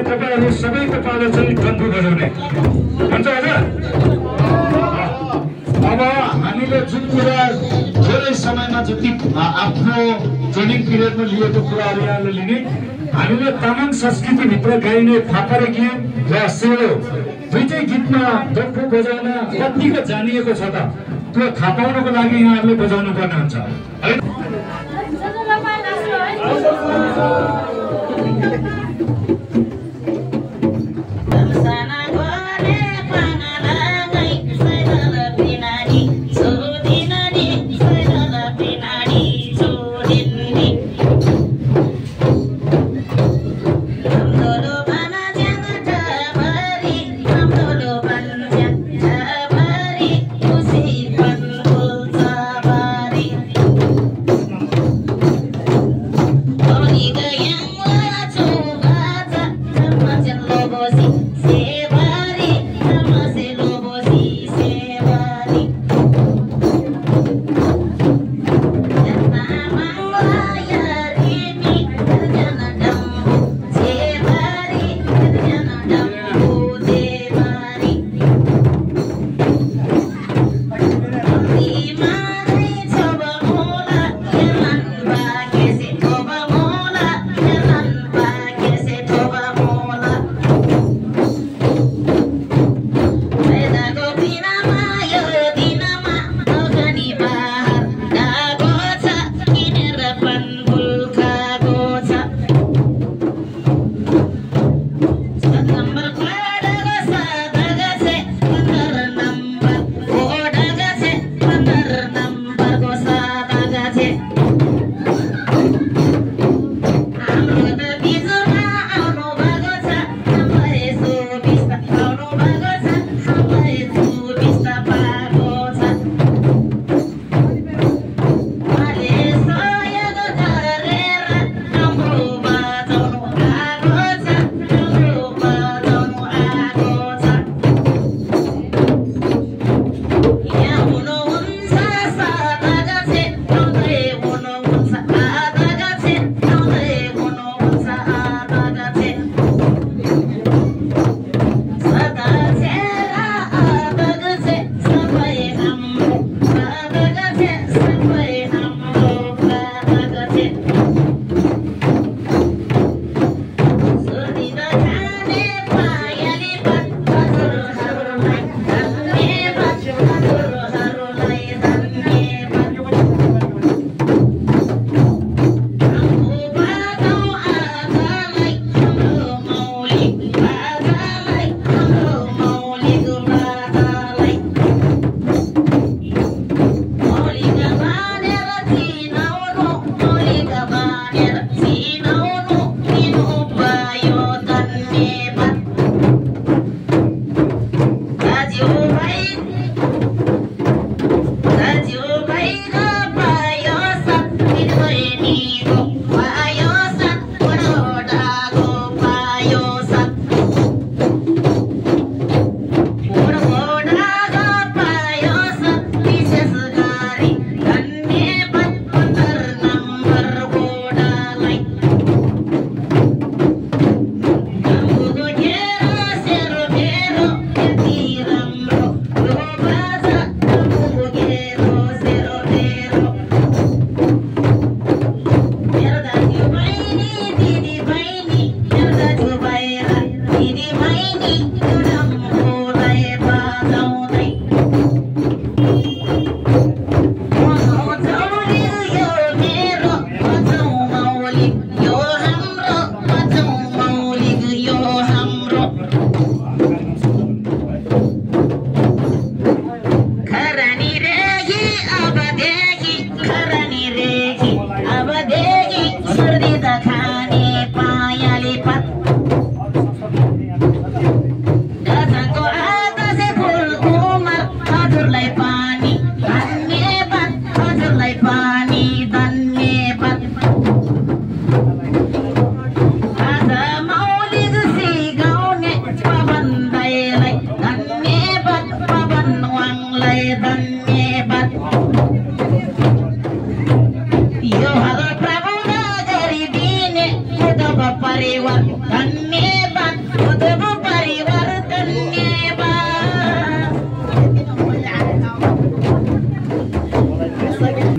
तपाईहरु सबै तपाईलाई चाहिँ डम्बु बजाउने हुन्छ हजुर। अब हामीले जुन कुरा थोरै समयमा जति आफ्नो ट्रेनिङ पिरियडमा लिएको कुराहरू यहाँले लिने, हामीले तामाङ संस्कृतिभित्र गाइने फापरे गीत र सेलो दुईटै गीतमा डम्बु बजाउन कतिको जानिएको छ त त्यो थाहा पाउनको लागि यहाँहरूले बजाउनु पर्ने हुन्छ है। Yeah.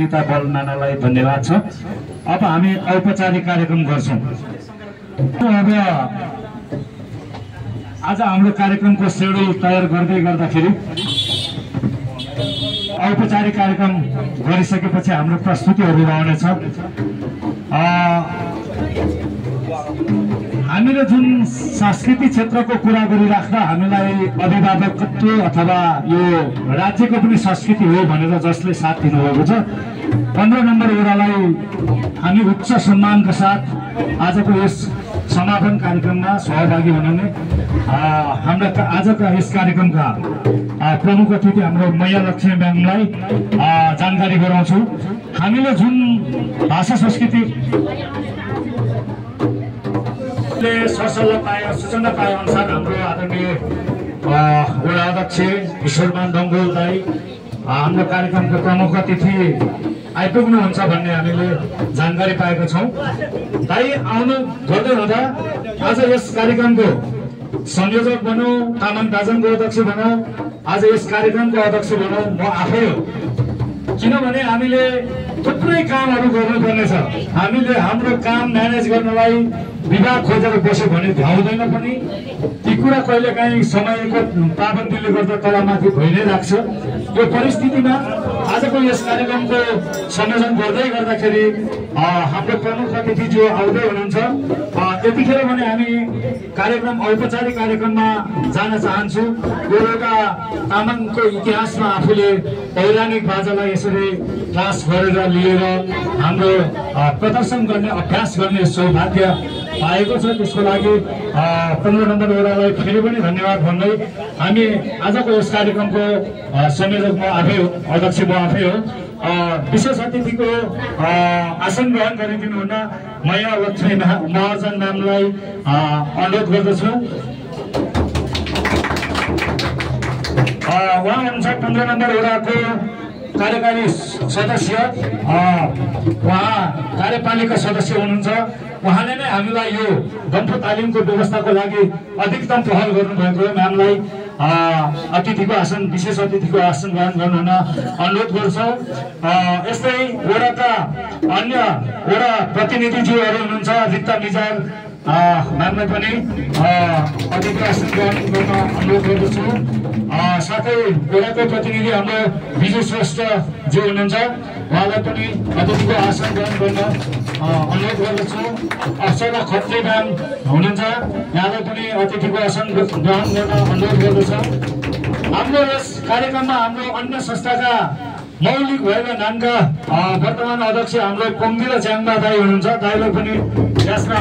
सुनिता बल नानालाई धन्यवाद छ। अब हामी औपचारिक कार्यक्रम गर्छौँ। अब आज हाम्रो कार्यक्रमको सेड्युल तयार गर्दै गर्दाखेरि औपचारिक कार्यक्रम गरिसकेपछि हाम्रो प्रस्तुतिहरू रहनेछ। हामीले जुन सांस्कृतिक क्षेत्रको कुरा गरिराख्दा हामीलाई अभिभावकत्व अथवा यो राज्यको पनि संस्कृति हो भनेर जसले साथ दिनुभएको छ 15 नम्बर वडालाई हामी उच्च सम्मानका साथ आजको यस समापन कार्यक्रममा सहभागी हुनुहुने हाम्रा आजका यस कार्यक्रमका प्रमुख अतिथि हाम्रो मैया लक्ष्मी म्यामलाई जानकारी गराउँछु। हामीले जुन भाषा संस्कृति सरसल्लाह पाए सूचना पाए अनुसार हाम्रो आदरणीय वडा अध्यक्ष ईश्वरमान डङ्गोल दाई हाम्रो कार्यक्रमको प्रमुख अतिथि आइपुग्नुहुन्छ भन्ने हामीले जानकारी पाएका छौँ। दाई आउनु गर्दै हुँदा आज यस कार्यक्रमको संयोजक भनौँ, तामाङ दाजनको अध्यक्ष भनौँ, आज यस कार्यक्रमको अध्यक्ष भनौँ म आफै हो। किनभने हामीले थुप्रै कामहरू गर्नुपर्ने छ। हामीले हाम्रो काम म्यानेज गर्नलाई विभाग खोजेर बस्यो भने भ्याउँदैन पनि। ती कुरा कहिलेकाहीँ समयको पाबन्दीले गर्दा तलमाथि भइ नै राख्छ। यो परिस्थितिमा आजको यस कार्यक्रमको संयोजन गर्दै गर्दाखेरि हाम्रो प्रमुख अतिथि जो आउँदै हुनुहुन्छ त्यतिखेर भने हामी कार्यक्रम औपचारिक कार्यक्रममा जान चाहन्छु। यो एउटा तामाङको इतिहासमा आफूले पौराणिक बाजालाई यसरी क्लास गरेर लिएर हाम्रो प्रदर्शन गर्ने अभ्यास गर्ने सौभाग्य पाएको छ। त्यसको लागि 15 नम्बर वडालाई फेरि पनि धन्यवाद भन्दै हामी आजको यस कार्यक्रमको संयोजक म आफै हो, अध्यक्ष म आफै हो। विशेष अतिथिको आसन ग्रहण गरिदिनु हुन मैया लक्ष्मी महर्जन म्यामलाई अनुरोध गर्दछु। उहाँ हुनुहुन्छ 15 नम्बर वडाको कार्यकारी सदस्य, उहाँ कार्यपालिका सदस्य हुनुहुन्छ। उहाँले नै हामीलाई यो दम्फु तालिमको व्यवस्थाको लागि अधिकतम पहल गर्नुभएको हो। म्यामलाई अतिथिको आसन विशेष अतिथिको आसन ग्रहण गर्नुहुन अनुरोध गर्छौँ। यस्तै वडाका अन्य वडा प्रतिनिधिज्यूहरू हुनुहुन्छ, रिक्ता मिजार म्यामलाई पनि अतिथि आसन ग्रहण गर्न अनुरोध गर्दछु। साथै वडाको प्रतिनिधि हाम्रो विजय श्रेष्ठज्यू हुनुहुन्छ, उहाँलाई पनि अतिथिको आसन ग्रहण गर्न अनुरोध गर्दछु। अप्सरा खत्री म्याम हुनुहुन्छ, यहाँलाई पनि अतिथिको आसन ग्रहण गर्न अनुरोध गर्दछु। हाम्रो यस कार्यक्रममा हाम्रो अन्य संस्थाका मौलिक भएका नामका वर्तमान अध्यक्ष हाम्रो पङ्गिरा च्याङबा दाई हुनुहुन्छ। दाईलाई पनि यसमा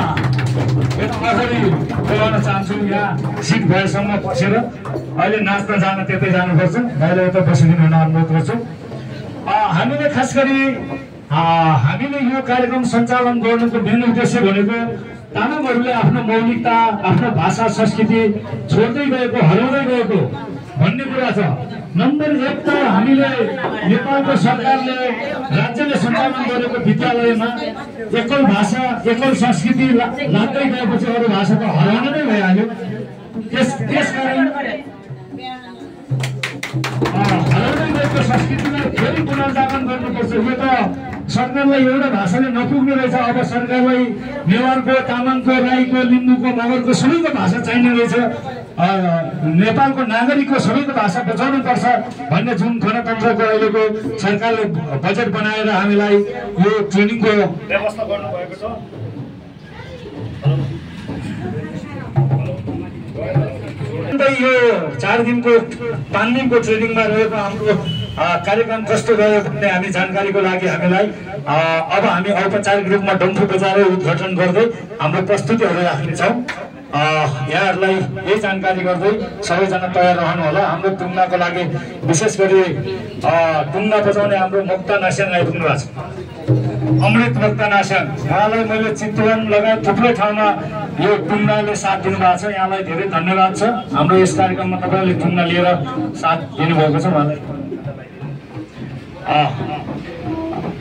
अगाडि बोलाउन चाहन्छु। यहाँ सिट भएसम्म बसेर अहिले नाच्न जान त्यतै जानुपर्छ। दाईलाई यता बसिदिनु हुन अनुरोध गर्छु। हामीले खास गरी हामीले यो कार्यक्रम सञ्चालन गर्नुको मेन उद्देश्य भनेको तामाङहरूले आफ्नो मौलिकता, आफ्नो भाषा संस्कृति छोड्दै गएको, हराउँदै गएको भन्ने कुरा छ। नम्बर 1 त हामीले नेपालको सरकारले राज्यले सञ्चालन गरेको विद्यालयमा एकल भाषा एकल संस्कृति लाग्दै गएपछि अरू भाषा त हराउन नै भइहाल्यो। त्यसकारण हराउँदै गएको संस्कृतिलाई फेरि पुनर्जागरण गर्नुपर्छ। यो त सरकारलाई एउटा भाषाले नपुग्ने रहेछ। अब सरकारलाई नेवारको, तामाङको, राईको, लिम्बूको, मगरको सबैको भाषा चाहिने रहेछ। नेपालको नागरिकको सबैको भाषा बचाउनु पर्छ भन्ने जुन गणतन्त्रको अहिलेको सरकारले बजेट बनाएर हामीलाई यो ट्रेनिङको व्यवस्था गर्नुभएको छ। यो 4 दिनको 5 दिनको ट्रेनिङमा रहेको हाम्रो कार्यक्रम कस्तो रह्यो भन्ने हामी जानकारीको लागि हामीलाई अब हामी औपचारिक रूपमा डम्फु बजाएर उद्घाटन गर्दै हाम्रो प्रस्तुतिहरू राख्नेछौँ। यहाँहरूलाई यही जानकारी गर्दै सबैजना तयार रहनु होला। हाम्रो टुङ्गाको लागि विशेष गरी टुङ्गा बजाउने हाम्रो मुक्ता नास्याङ आइपुग्नु भएको छ। अमृत मुक्ता नास्याङ, उहाँलाई मैले चितवन लगायत थुप्रै ठाउँमा यो टुङ्गाले साथ दिनुभएको छ। यहाँलाई धेरै धन्यवाद छ। हाम्रो यस कार्यक्रममा तपाईँले टुङ्गा लिएर साथ दिनुभएको छ। उहाँलाई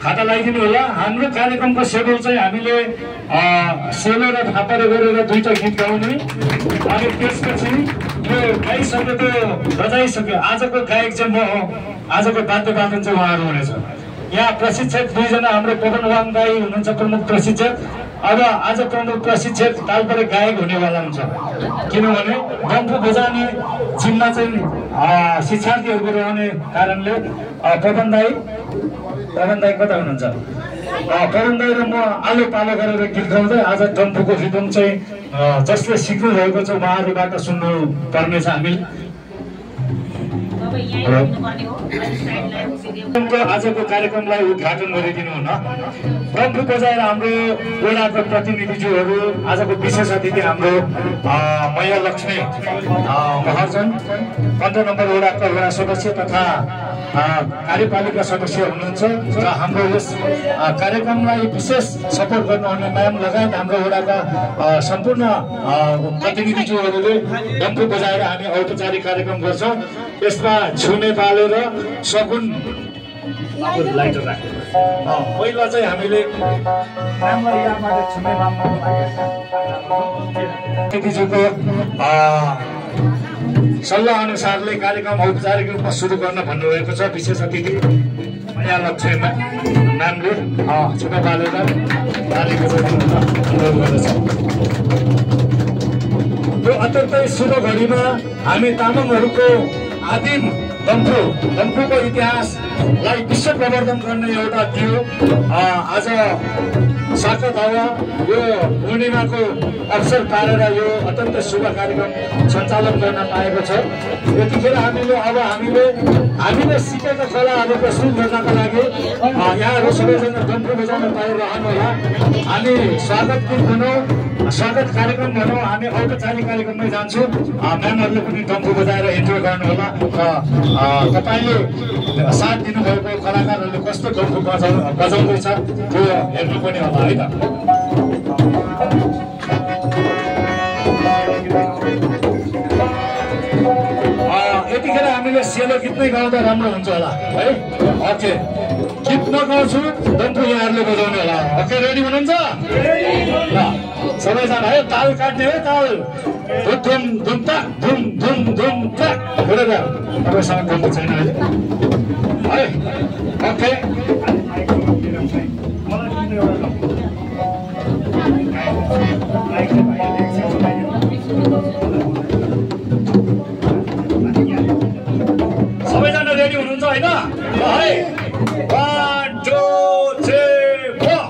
खाता लगाइदिनु होला। हाम्रो कार्यक्रमको सेड्युल चाहिँ हामीले सेलो र थापा गरेर 2टा गीत गाउने, अनि त्यसपछि यो गाइसकेको बजाइसक्यो। आजको गायक चाहिँ म हो, आजको वाद्य वादन चाहिँ उहाँहरू हुनेछ। यहाँ प्रशिक्षक दुईजना हाम्रो पवन वाङ दाई हुनुहुन्छ प्रमुख प्रशिक्षक। अब आज प्रमुख प्रशिक्षक तालपरे गायक हुनेवाला हुन्छ, किनभने डम्फु बजाउने जिम्मा चाहिँ शिक्षार्थीहरूको रहने कारणले पवन दाई कता हुनुहुन्छ? पवन दाई र म आलो पालो गरेर गीत गाउँदै आज डम्फुको रिदम चाहिँ जसले सिक्नु भएको छ उहाँहरूबाट सुन्नु पर्नेछ हामीले। आजको कार्यक्रमलाई उद्घाटन गरिदिनु हुन। डम्फु बजाएर हाम्रो वडाका प्रतिनिधिज्यूहरू, आजको विशेष अतिथि हाम्रो मैया लक्ष्मी महाजन 15 नम्बर वडाका वडा सदस्य तथा कार्यपालिका सदस्य हुनुहुन्छ र हाम्रो यस कार्यक्रमलाई विशेष सपोर्ट गर्नुहुने म्याम लगायत हाम्रो वडाका सम्पूर्ण प्रतिनिधिज्यूहरूले डम्फु बजाएर हामी औपचारिक कार्यक्रम गर्छौँ। यसमा छुने बालेर सगुन लाइटर राख्यो। पहिला चाहिँ हामीले अतिथिज्यूको सल्लाह अनुसारले कार्यक्रम औपचारिक रूपमा सुरु गर्न भन्नुभएको छ। विशेष अतिथि मैया लक्ष्मी म्यामले छुने बालेर बालीको अनुरोध गर्दछ। यो अत्यन्तै शुभ घडीमा हामी तामाङहरूको आदिम डम्फुको इतिहासलाई विश्व प्रवर्धन गर्ने एउटा थियो आज साकत हावा यो पूर्णिमाको अवसर पारेर यो अत्यन्त शुभ कार्यक्रम सञ्चालन गर्न पाएको छ। यतिखेर हामीले सिकेका कलाहरू प्रस्तुत गर्नका लागि यहाँहरू सबैजना डम्फु बजाउन पाइरहनु होला। हामी स्वागत गीत भनौँ, स्वागत कार्यक्रम भनौँ, हामी औपचारिक कार्यक्रममै जान्छौँ। म्यामहरूले पनि डम्फु बजाएर इन्जोय गर्नुहोला। तपाईँले साथ दिनुभएको कलाकारहरूले कस्तो डम्फु बजाउँदैछ त्यो हेर्नु पनि होला है त। यतिखेर हामीले सेलो गीत नै गाउँदा राम्रो हुन्छ होला है। ओके, गीत म गाउँछु, डम्फु यहाँहरूले बजाउनु होला। ओके, रेडी हुनुहुन्छ? ल सबैजना है, ताल काट्ने है, ताल धुम धुम ताक धुम धुम धुम ताक गरेर। तपाईँसँग डम्फु छैन अहिले है? ओके, सबैजना रेडी हुनुहुन्छ होइन? ल है, 1 2 3 4।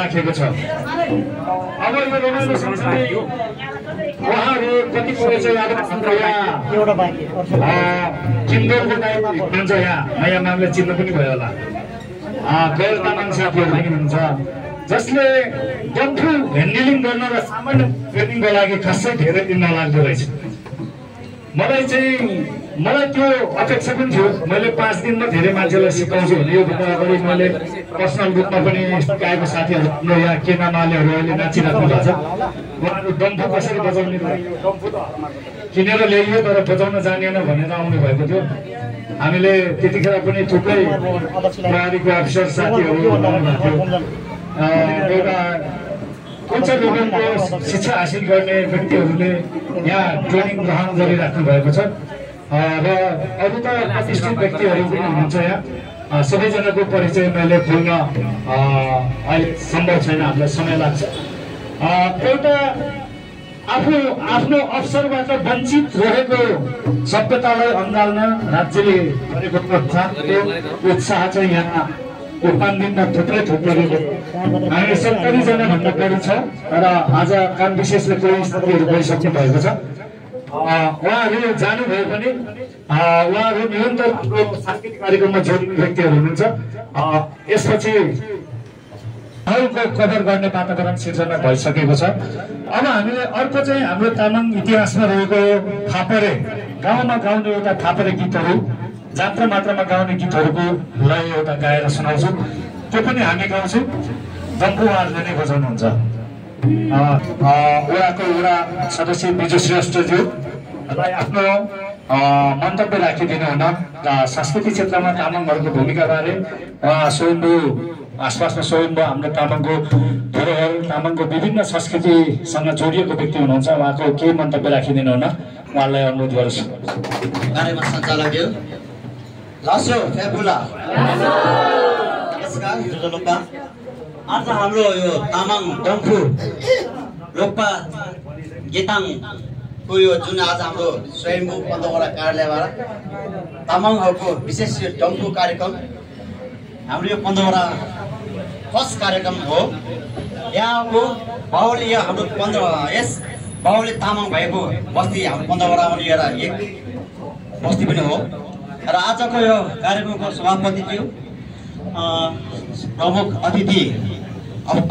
राखेको छ। अब यो रमाइलो सँगसँगै उहाँहरू कतिपय चाहिँ किन्दोरको टाइम हुनुहुन्छ यहाँ नयाँ नामले चिन्नु पनि भयो होला। गैर तामाङ साथीहरू पनि हुनुहुन्छ जसले डम्फु ह्यान्डलिङ गर्न र सामान्य ट्रेनिङको लागि खासै धेरै दिन नलाग्दो रहेछ। मलाई त्यो अपेक्षा पनि थियो। मैले 5 दिनमा धेरै मान्छेलाई सिकाउँछु भने यो भन्दा अगाडि मैले पर्सनल रूपमा पनि सिकाएको साथीहरू यहाँ के नामालेहरू अहिले नाचिराख्नु भएको छ। उहाँहरू डम्फु कसरी बजाउने किनेर ल्याइयो तर बजाउन जानेन भनेर आउनु भएको थियो। हामीले त्यतिखेर पनि थुप्रै प्रहरीको अफिसर साथीहरू आउनु भएको थियो। एउटा उच्च लेभलको शिक्षा हासिल गर्ने व्यक्तिहरूले यहाँ ट्रेनिङ ग्रहण गरिराख्नु भएको छ र अरू त प्रतिष्ठित व्यक्तिहरू पनि हुनुहुन्छ यहाँ। सबैजनाको परिचय मैले खोल्न अहिले सम्भव छैन, हामीलाई समय लाग्छ। एउटा आफ्नो अवसरबाट वञ्चित रहेको सभ्यतालाई अँगाल्न राज्यले गरेको प्रयत्न त्यो उत्साह चाहिँ यहाँ यो 5 दिनमा थुप्रै थोपरेको हामी 70 जना भन्दा बढी छ र आज काम विशेषले कोही साथीहरू गइसक्नु भएको छ। उहाँहरू जानुभयो भने उहाँहरू निरन्तर सांस्कृतिक कार्यक्रममा जोडिने व्यक्तिहरू हुनुहुन्छ। यसपछि को कभर गर्ने वातावरण सिर्जना भइसकेको छ। अब हामीले अर्को चाहिँ हाम्रो तामाङ इतिहासमा रहेको थापरे गाउँमा गाउने एउटा थापरे गीतहरू जात्रा मात्रामा गाउने गीतहरूको लय एउटा गाएर सुनाउँछु। त्यो पनि हामी गाउँछौँ, डम्फु उहाँहरूले नै बजाउनुहुन्छ। वडाको वडा सदस्य बिजु श्रेष्ठज्यूलाई आफ्नो मन्तव्य राखिदिनु हुन सांस्कृतिक क्षेत्रमा तामाङहरूको भूमिका बारे स्वयम्भू आसपासमा स्वयम्भू हाम्रो तामाङको धरोहर तामाङको विभिन्न संस्कृतिसँग जोडिएको व्यक्ति हुनुहुन्छ। उहाँको केही मन्तव्य राखिदिनु हुन उहाँलाई अनुरोध गर्छु। कार्यक्रम सञ्चालक लासो फेबुला आज हाम्रो यो तामाङ डम्फु रोक्पा गेताङको यो जुन आज हाम्रो स्वयम्भू पन्ध्रवटा कार्यालयबाट तामाङहरूको विशेष यो डम्फु कार्यक्रम हाम्रो यो 15वटा फर्स्ट कार्यक्रम हो। यहाँको बाहुली हाम्रो 15 यस बाहुली तामाङ भएको बस्ती हाम्रो 15वटा पनि एउटा एक बस्ती पनि हो। र आजको यो कार्यक्रमको सभापतिज्यू प्रमुख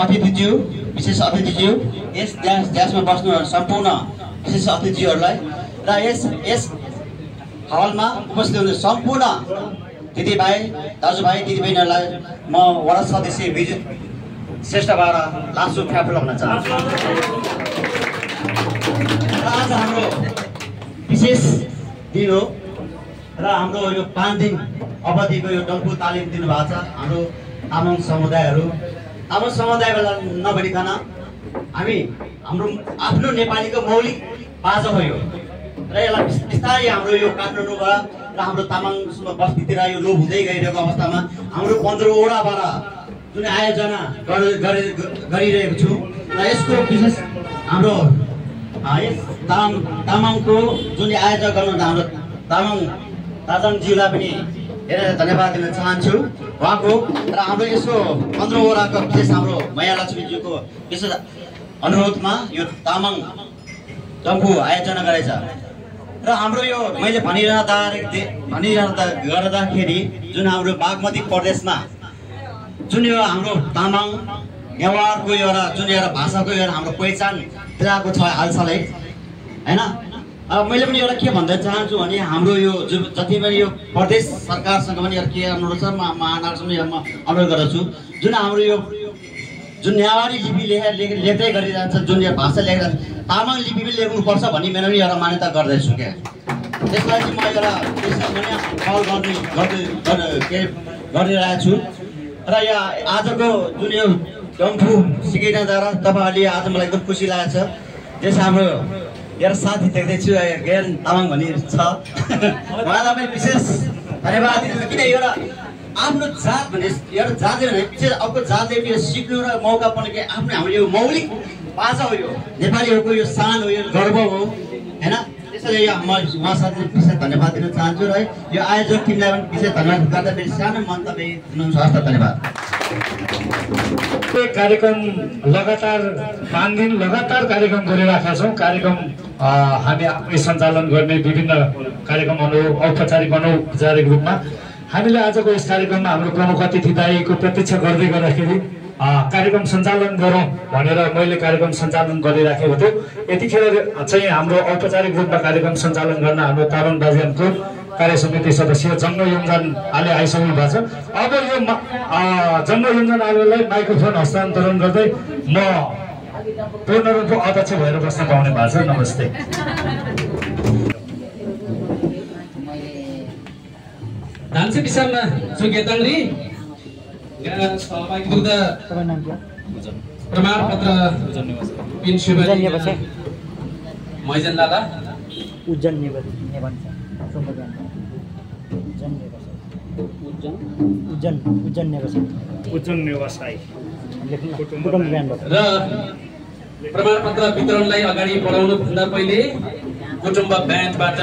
अतिथिज्यू विशेष अतिथिज्यू यस देशमा बस्नु सम्पूर्ण विशेष अतिथिहरूलाई र यस हलमा उपस्थित हुने सम्पूर्ण दिदीभाइ दाजुभाइ दिदीबहिनीहरूलाई म वडा सदस्य विजित श्रेष्ठबाट लासु फ्याफुला भन्न चाहन्छु। र आज हाम्रो विशेष दिन हो र हाम्रो यो 5 दिन अवधिको यो डम्फु तालिम दिनुभएको छ हाम्रो तामाङ समुदायलाई नभनिकन हाम्रो आफ्नो नेपालीको मौलिक बाजा हो यो र यसलाई बिस्तारै हाम्रो यो काठमाडौँबाट र हाम्रो तामाङ बस्तीतिर यो लोप हुँदै गइरहेको अवस्थामा हाम्रो 15वटाबाट जुन आयोजना गरिरहेको छु र यसको विशेष हाम्रो यस तामाङको जुन आयोजना गर्नुहुन्छ हाम्रो तामाङज्यूलाई पनि धेरै धन्यवाद दिन चाहन्छु उहाँको र हाम्रो यसो 15वटाको विशेष हाम्रो माया लक्ष्मीज्यूको विशेष अनुरोधमा यो तामाङ डम्फु आयोजना गरेछ र हाम्रो यो मैले गर्दाखेरि जुन हाम्रो बागमती प्रदेशमा जुन यो हाम्रो तामाङ नेवारको एउटा जुन एउटा भाषाको एउटा हाम्रो पहिचान दिलाएको छ हालसालै हैन। अब मैले पनि एउटा के भन्न चाहन्छु भने हाम्रो यो जति पनि यो प्रदेश सरकारसँग पनि एउटा के अनुरोध छ महानगरसँग अनुरोध गर्दछु जुन हाम्रो यो जुन नेवारी लिपि लेख्दै गरिरहन्छ जुन यो भाषा लेखिरहन्छ तामाङ लिपि पनि लेख्नुपर्छ भन्ने मेरो पनि एउटा मान्यता गर्दैछु क्या। त्यसलाई चाहिँ म एउटा कल गरिरहेको छु र यहाँ आजको जुन यो डम्फु सिकाइरहँदा तपाईँहरूले आज मलाई एकदम खुसी लागेको छ। त्यस हाम्रो एउटा साथी देख्दैछु ज्ञान तामाङ भन्ने छ उहाँलाई पनि विशेष धन्यवाद दिन्छु किन एउटा आफ्नो जात भने एउटा जाति भने विशेष अर्को जातले सिक्नु र मौका पाउने कि आफ्नो हाम्रो यो मौलिक भाषा हो यो नेपालीहरूको यो शान हो यो गर्व हो हैन। त्यसैले म उहाँ साथीलाई विशेष धन्यवाद दिन चाहन्छु र यो आयोजक टिमलाई पनि विशेष धन्यवाद गर्दा फेरि सानो मन्तव्य दिनुहुन्छ। हस्त धन्यवाद। कार्यक्रम लगातार 5 दिन लगातार कार्यक्रम गरिरहेका छौँ। कार्यक्रम हामी आफै सञ्चालन गर्ने विभिन्न कार्यक्रमहरू औपचारिक अनौपचारिक रूपमा हामीले आजको यस कार्यक्रममा हाम्रो प्रमुख अतिथि दाइको प्रतीक्षा गर्दाखेरि कार्यक्रम सञ्चालन गरौँ भनेर मैले कार्यक्रम सञ्चालन गरिराखेको थियो। यतिखेर चाहिँ हाम्रो औपचारिक रूपमा कार्यक्रम सञ्चालन गर्न हाम्रो तामाङ बाजियानको कार्य समिति सदस्य जङ्ग योन्जन आले आइसक्नु भएको छ। अब यो जङ्ग योन्जन आलेलाई माइक्रोफोन हस्तान्तरण गर्दै म पूर्ण रूपको अध्यक्ष भएर बस्न पाउने भएको छ। नमस्ते। धान्से विषयमा सुगेताङरी सहभागी दुग्ध प्रमाणपत्र मैजन लाला उज्जैन व्यवसाय र प्रमाणपत्र वितरणलाई अगाडि बढाउनु भन्दा पहिले कुटुम्ब ब्यान्डबाट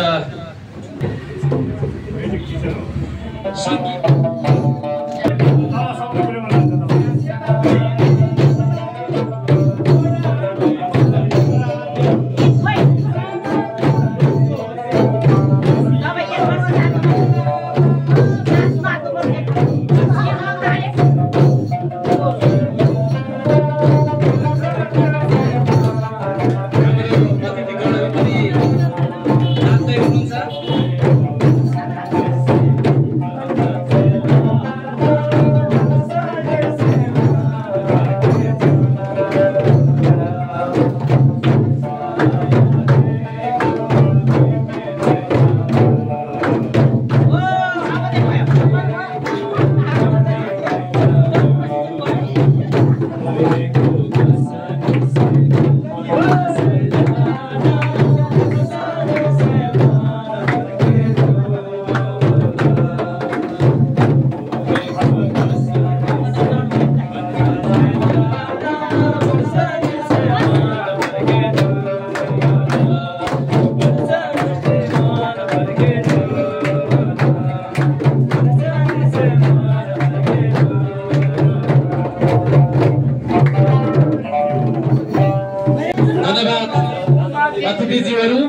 अतिथिज्यूहरू,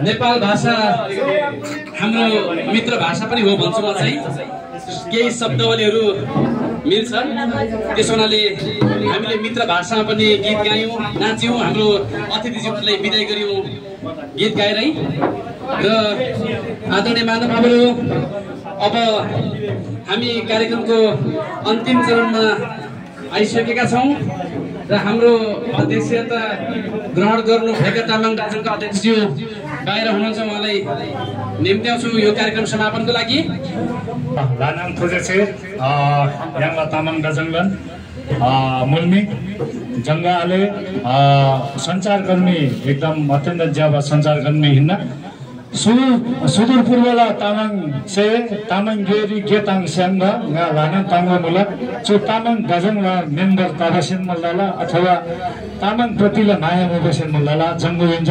नेपाल भाषा हाम्रो मित्र भाषा पनि हो भन्छु म चाहिँ। केही शब्दावलीहरू मिल्छ, त्यसो हुनाले हामीले मित्र भाषामा पनि गीत गायौँ, नाच्यौँ, हाम्रो अतिथिज्यूहरूलाई बिदाई गर्यौँ गीत गाएरै। र आदरणीय महानुभावहरू, अब हामी कार्यक्रमको अन्तिम चरणमा आइसकेका छौँ र हाम्रो अध्यक्षता ग्रहण गर्नुभएका तामाङ दाजुका अध्यक्षज्यू बाहिर हुनुहुन्छ, उहाँलाई निम्त्याउँछु यो कार्यक्रम समापनको लागि। लानाङ खोजेछे याङला तामाङ दाजुङलन मुल्मी जङ्गाले सञ्चारकर्मी एकदम अत्यन्त ज्यादा सञ्चारकर्मी हिँड्न सुदूर पूर्वला तामाङ से तामाङ गेरी गेताङ स्याङ्ग nga लानाङ तामाङ मुला चो तामाङ दाजुङला मेम्बर ताबासेन मल्लाला अथवा तामाङ प्रतिला माया मोबसेन मल्लाला जङ्गो हुन्छ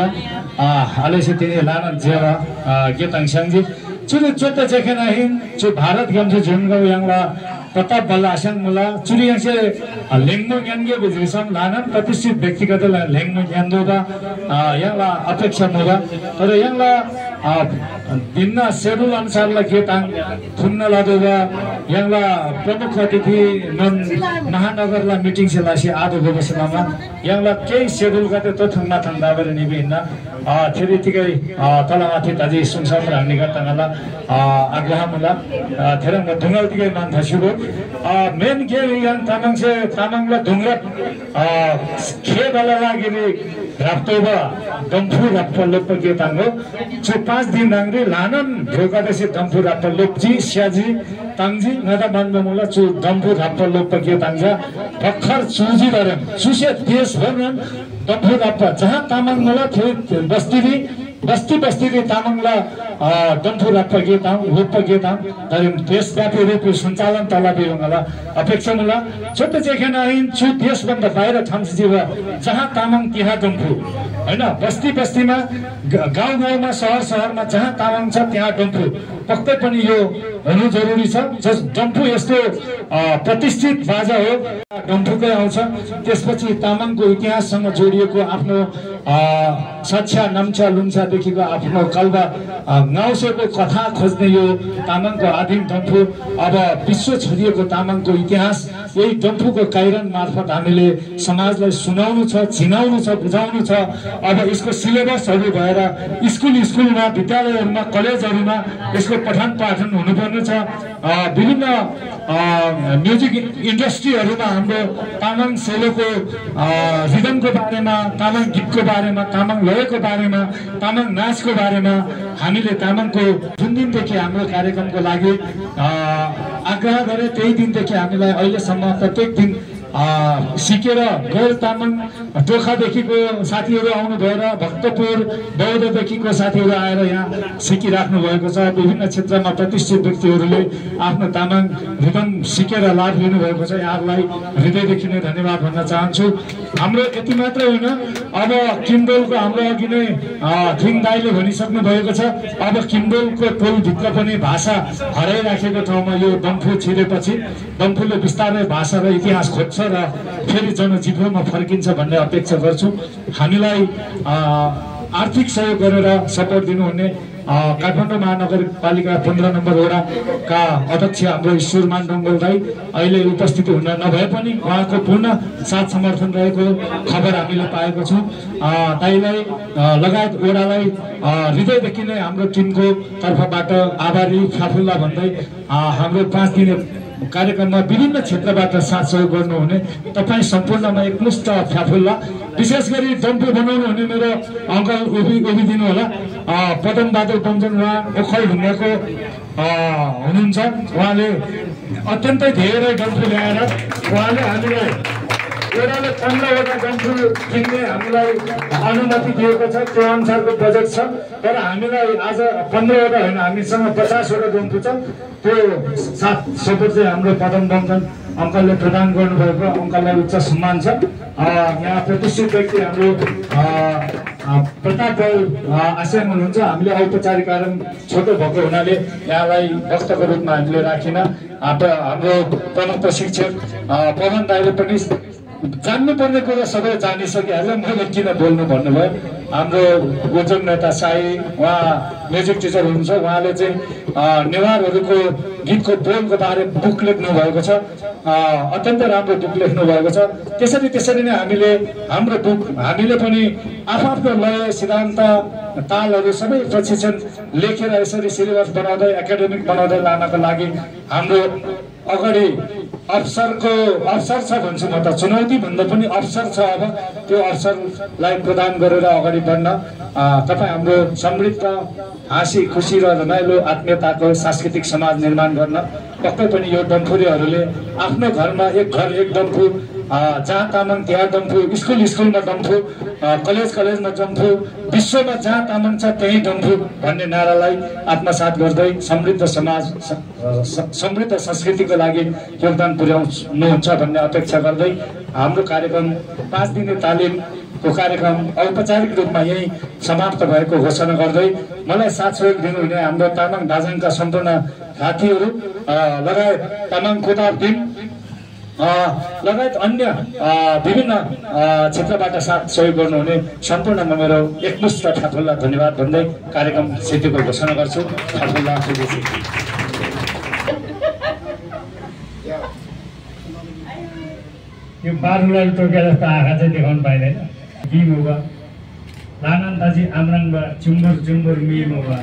हालेसे तिनी लानाङ ज्यादा गेताङ स्याङ्जी चुले चोटा जेखेना हिन चो भारत गम्से झुङ्गो याङला प्रताप बल्ला आस्याङ मुला चुरी याङसे लेङ्गो ज्ञानगे बिजरिसम लानाङ प्रतिष्ठित व्यक्तिगत लेङ्गो ज्ञानदोदा याङला अपेक्षा मुला तर याङला भिन्न शेड्युल अनुसारलाई गेताङ थुन्न लादोगा याङला प्रमुख अतिथि नन महानगरला मिटिङ सेलासी आदो गोबसलामा याङला केही शेड्युल गर्दै त थुङ्ना थन्दाबर निबिन्न थेरितिकै तलमाथि ताजी सुनसम राङ्ने गर्ताङला आग्रह मुला थेरङ ढुङ्गलतिकै मान्था सुरु मेन के याङ तामाङसे तामाङला ढुङ्गा खेबला लागेले राप्तोबा दम्फु राप्पा लोप गेताङो चो 5 दिन नाङ्रे लानन ढोकादेसे दम्फु राप्पा लोपजी स्याजी ताङजी नदा मान्दा मुला चो दम्फु राप्पा लोप गेताङजा भर्खर चुजी गरे सुसे देशभर दम्फु राप्पा जहाँ तामाङ मुला थियो बस्ती तामाङला दम्फु राप्पा गेताङ लोप गेताङ तर देशव्यापी रूपले सञ्चालन तलाबी होला अपेक्षा मुला छोटो चेखेन आइन छु देशभन्दा बाहिर ठाउँछ जीव जहाँ तामाङ त्यहाँ दम्फु हैन बस्तीमा गाउँमा शहरमा जहाँ तामाङ छ त्यहाँ डम्फु पक्कै पनि यो हुनु जरुरी छ। डम्फु यस्तो प्रतिष्ठित बाजा हो, डम्फुकै आउँछ। त्यसपछि तामाङको इतिहाससँग जोडिएको आफ्नो सच्छा नम्चा लुम्चादेखिको आफ्नो कल्बा गाउँसेको कथा खोज्ने यो तामाङको आदिम डम्फु अब विश्व छरिएको तामाङको इतिहास यही डम्फुको काइरन मार्फत हामीले समाजलाई सुनाउनु छ, चिनाउनु छ, बुझाउनु छ। अब यसको सिलेबसहरू भएर स्कुलमा विद्यालयहरूमा कलेजहरूमा यसको पठन पाठन हुनुपर्ने छ। विभिन्न म्युजिक इन्डस्ट्रीहरूमा हाम्रो तामाङ सेलोको रिदमको बारेमा, तामाङ गीतको बारेमा, तामाङ लयको बारेमा, तामाङ नाचको बारेमा हामीले तामाङको जुन दिनदेखि हाम्रो कार्यक्रमको लागि आग्रह गरे त्यही दिनदेखि हामीलाई अहिलेसम्म प्रत्येक दिन सिकेर गैर तामाङ टोखादेखिको साथीहरू आउनुभयो र भक्तपुर बौद्धदेखिको साथीहरू आएर यहाँ सिकिराख्नु भएको छ। विभिन्न क्षेत्रमा प्रतिष्ठित व्यक्तिहरूले आफ्नो तामाङ रिदम सिकेर लाभ लिनुभएको छ। यहाँहरूलाई हृदयदेखि नै धन्यवाद भन्न चाहन्छु। हाम्रो यति मात्रै होइन, अब किमडोलको हाम्रो अघि नै थिङ दाईले भनिसक्नु भएको छ। अब किमडोलको टोलभित्र पनि भाषा हराइराखेको ठाउँमा यो डम्फु छिरेपछि डम्फुले बिस्तारै भाषा र इतिहास खोज्छ र फेरि जनजीवनमा फर्किन्छ भन्ने अपेक्षा गर्छु। हामीलाई आर्थिक सहयोग गरेर सपोर्ट दिनुहुने काठमाडौँ महानगरपालिका 15 नम्बर वडाका अध्यक्ष हाम्रो ईश्वरमान डङ्गल दाई अहिले उपस्थित हुन नभए पनि उहाँको पूर्ण साथ समर्थन रहेको खबर हामीले पाएको छौँ। दाईलाई लगायत वडालाई हृदयदेखि नै हाम्रो टिमको तर्फबाट आभारी फ्याफुल्ला भन्दै हाम्रो 5 दिने कार्यक्रममा विभिन्न क्षेत्रबाट साथ सहयोग गर्नुहुने तपाईँ सम्पूर्णमा एकमुष्ट फ्याफुल्ला। विशेष गरी डम्फु बनाउनु हुने मेरो अङ्कल उभिदिनु होला, पदम बहादुर पञ्चन, उहाँ ओखलढुङ्गाको हुनुहुन्छ। उहाँले अत्यन्तै धेरै डम्फु ल्याएर उहाँले हामीलाई वडाले 15वटा डम्फु किन्ने हामीलाई अनुमति दिएको छ। त्यो अनुसारको बजेट छ, तर हामीलाई आज 15वटा होइन, हामीसँग 50वटा डम्फु छ। त्यो साथ सपोर्ट चाहिँ हाम्रो पदम बमजन अङ्कलले प्रदान गर्नुभएको, अङ्कललाई उच्च सम्मान छ। यहाँ प्रतिष्ठित व्यक्ति हाम्रो प्रताप आस्याङ हुनुहुन्छ। हामीले औपचारिक कारण छोटो भएको हुनाले यहाँलाई वक्ताको रूपमा हामीले राखिन। हाम्रो प्रमुख प्रशिक्षक पवन दाईले पनि जान्नुपर्ने कुरा सबै जानिसकिहाल्यो, मैले किन बोल्नु भन्नुभयो। हाम्रो गोजङ नेता साई उहाँ म्युजिक टिचर हुनुहुन्छ, उहाँले चाहिँ नेवारहरूको गीतको बोलको बारे बुक लेख्नु भएको छ। अत्यन्तै राम्रो बुक लेख्नु भएको छ। त्यसरी नै हाम्रो बुक हामीले पनि आफ्नो लय सिद्धान्त तालहरू सबै प्रशिक्षण लेखेर यसरी सिलेबस बनाउँदै एकाडेमिक बनाउँदै लानको लागि हाम्रो अगाडि अवसर छ भन्छु म त, चुनौती भन्दा पनि अवसर छ। अब त्यो अवसरलाई प्रदान गरेर अगाडि बढ्न तपाईँ हाम्रो समृद्ध हाँसी खुसी र रमाइलो आत्मीयताको सांस्कृतिक समाज निर्माण गर्न पक्कै पनि यो डम्फुरेहरूले आफ्नो घरमा एक घर एक डम्फु, जहाँ तामाङ त्यहाँ डम्फु, स्कुलमा डम्फु, कलेजमा डम्फु, विश्वमा जहाँ तामाङ छ त्यही डम्फु भन्ने नारालाई आत्मसात गर्दै समृद्ध समाज समृद्ध संस्कृतिको लागि योगदान पुर्याउनुहुन्छ भन्ने अपेक्षा गर्दै हाम्रो कार्यक्रम 5 दिने तालिमको कार्यक्रम औपचारिक रूपमा यही समाप्त भएको घोषणा गर्दै मलाई साथ सहयोग दिनुहुने हाम्रो तामाङ दाजङका सम्पूर्ण साथीहरू लगायत तामाङ कोदार टिम लगायत अन्य विभिन्न क्षेत्रबाट साथ सहयोग गर्नुहुने सम्पूर्णमा मेरो एकमुष्ट ठाकुरलाई धन्यवाद भन्दै कार्यक्रम सिद्धिको घोषणा गर्छु। यो बारुलाई टोकेर जस्तो आँखा चाहिँ देखाउनु पाइँदैन। कि मुगा लानन्ताजी आम्राङबा चुम्बुर मिमुगा